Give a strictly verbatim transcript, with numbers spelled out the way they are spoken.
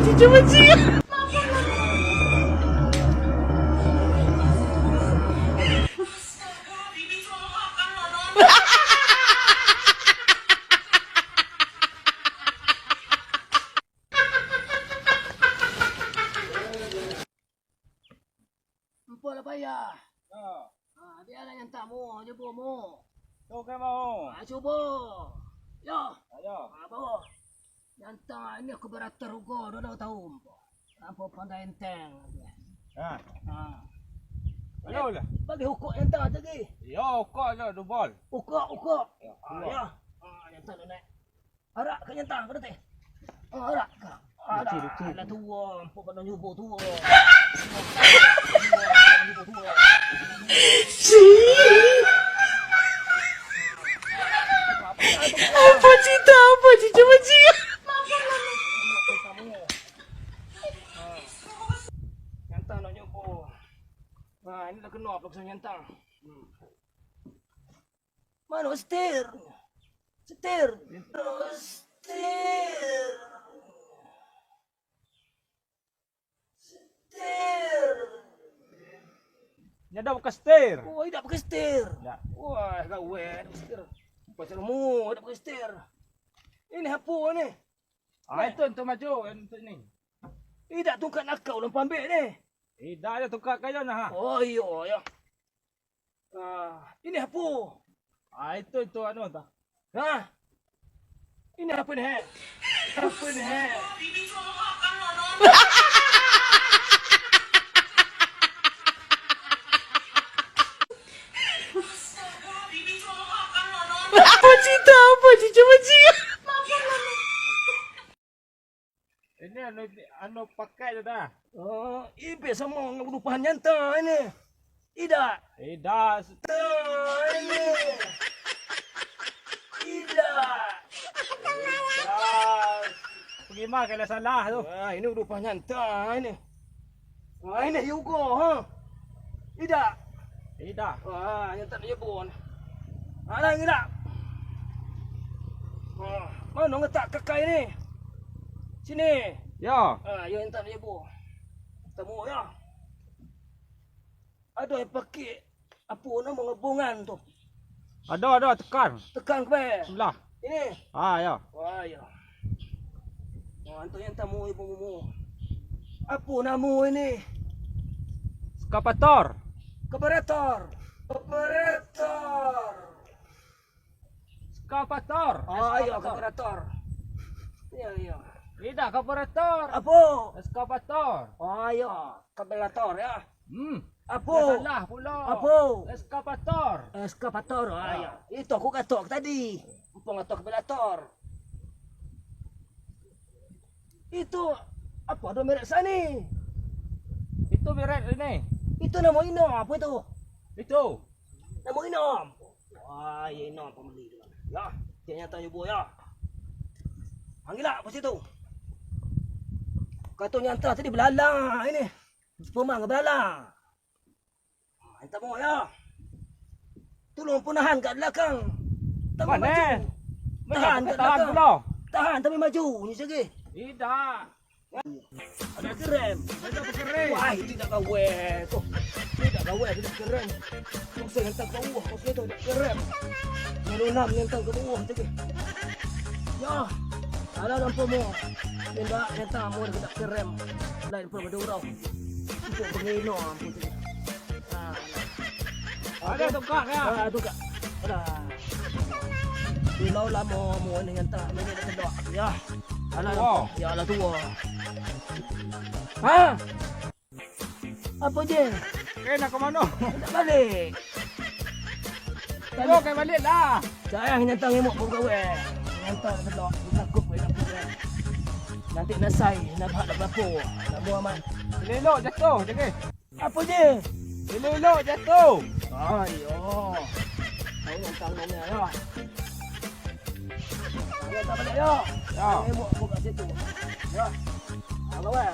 Cucu bajingan. Ampo lah payah. Yo. Ha, bialah nyantang mu, cubo mu. Tu ka mau. Ha, cubo. Yo. Ayo. Ha, bawo. Nyantang ini aku baratar ugo, dua tahu ampo. Ampo pandai enteng. Ha. Ha. Ayo lah. Bagi ukok nyantang tadi. Yo, ukok aja dubol. Ukok, ukok. Yo, ha, keluar. Yo. Ha, nyantang nak. Arak ka nyantang ka teh. Oh, arak ka. Arak. Lucu, lucu. Alah tuo, ampun pado nyubo tuo. Apa cerita? Apa cerita, bajingan? Nyantang nak nyubo. Nah, ini dah kena apa kesan nyantang. Hmm. Mano setir? Setir. Setir. Setir. Nyo dak pakai setir. Oh, dak pakai setir. Dak. Wah, gawek dak pakai setir. Pasal mu dak pakai setir. Ini apo ni? Ah, itu untuk maju, untuk ni. Idak tungkak nakau lah pambek ni. Idak aja tungkak kayo nah. Oh, iyo, iyo. Ah, ini apo? Ah, itu, itu anu, ta. Hah? Ini apo ni, he? Apo ni, he? Apo cerita? Apo cerita? Cubo cerita. Ini anu, anu pakai tu dah. Oh, ibe samo ngak udupahan nyantang ini. Idak. Idak. Nyantang ini. Idak. Idak. Bagaimana kalau salah tu? Wah, ini udupahan nyantang ini. Wah, ini Yugo, ha? Idak. Idak. Wah, nyantang dia pun. Alah, idak. Wah, mano letak kakai ni? Sini. Yo. Ah, yo, entak ni, Bu. Tamu, yo. Ado yang pakai, apo namo, ngebongan tu? Ado, ado, tekan. Tekan ke? Sebelah. Ini? Ah, yo. Wah, yo. Wah, antu yang tamu, ibu mumu. Apo namo ini? Eskavator. Kabarator. Kabarator. Eskavator. Oh, iyo, eskavator. Kabarator. Iyo, iyo. Idak kabarator. Apo? Eskavator. Oh, iyo, kabarator, yo. Hmm. Apo? Dah salah pulo. Apo? Eskavator. Eskavator, ah, iyo. Itu aku katok tadi. Ampun katok kabarator. Itu apo ado merek sani? Itu merek ini. Itu namo ino apo itu? Itu. Namo ino. Wah, iyo ino pambali tu. Yo, dia nyata yo, Bu, yo. Panggil lah, pas itu. Kato nyanta tadi belalang ini. Sepomang belalang. Ah, entah mau yo. Tolong pun tahan kat belakang. Tahan maju. Tahan kat belakang. Tahan, tapi maju. Ni segi. Idak. Ada kerem. Ada kerem. Wah, ini dak gawe tu. Ini dak gawe, ini dak kerem. Kau saya hantar ke bawah, kau saya tu dak kerem. Lalu enam yang hantar ke bawah tu ke. Ya. Alah, nampak mu. Indak, nyata mu dak kerem. Lain pun berdurau. Untuk pengino, ampun tu. Ah. Ada tukar, ya? Ah, tukar. Ada. Di lau lamo mu ni nyata, ni dak sedok. Ya. Alah, ya, alah tuo. Ha? Apo je? Eh, nak ke mano? Nak balik. Yo, ka balik lah. Sayang nyantang emok pun gawe. Nyantang sedok, takut pun nak gawe. Nanti nasai, nak bahak nak berapo. Nak buang amat. Elok jatuh, jaga. Apo je? Elok-elok jatuh. Ayo. Tahu tentang mana ya? Ayo, tak balik ya. Ya. Emok buka situ. Ya. Halo, eh.